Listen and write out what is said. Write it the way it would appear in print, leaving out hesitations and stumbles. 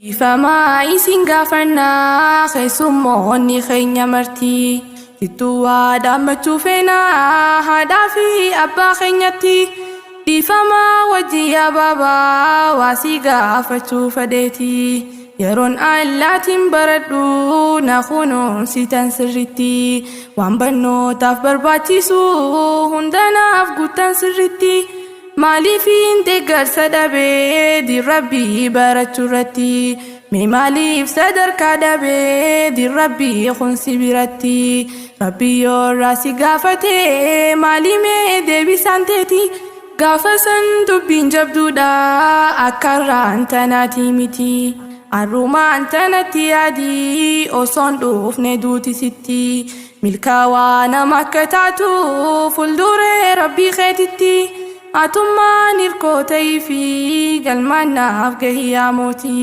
Ifamaa isin gaafannaa keessummoonni keenya marti. Sittuu waa dhaammachuu feenaa haadhaa fi abbaa keenyatti. Dhiifamaa wajji yaa baabaa waa si gaafachuu fedheeti. Yeroon allaatiin baradhu na kunuunsitan sirritti. Waan barnootaaf barbaachisu hunda naaf guuttan sirritti. Maaliifin deeggarsa dhabee diin Rabbii barachuu irratti? Mee maaliif sadarkaa dhabee diin Rabbii kun si biratti? Rabbi yoo irraa si gaafate maali mee deebisaan teeti? Gaafa san dubbiin jabduudha akka irraan tanaati miti. Arrumaan tanatti yaadi osoon dhufne duuti sitti. Milkaawaa nama akka taatu fuulduree Rabbii keetitti. Atummaan hirkoo ta'iifi galmaan naaf gahi yaa mootii.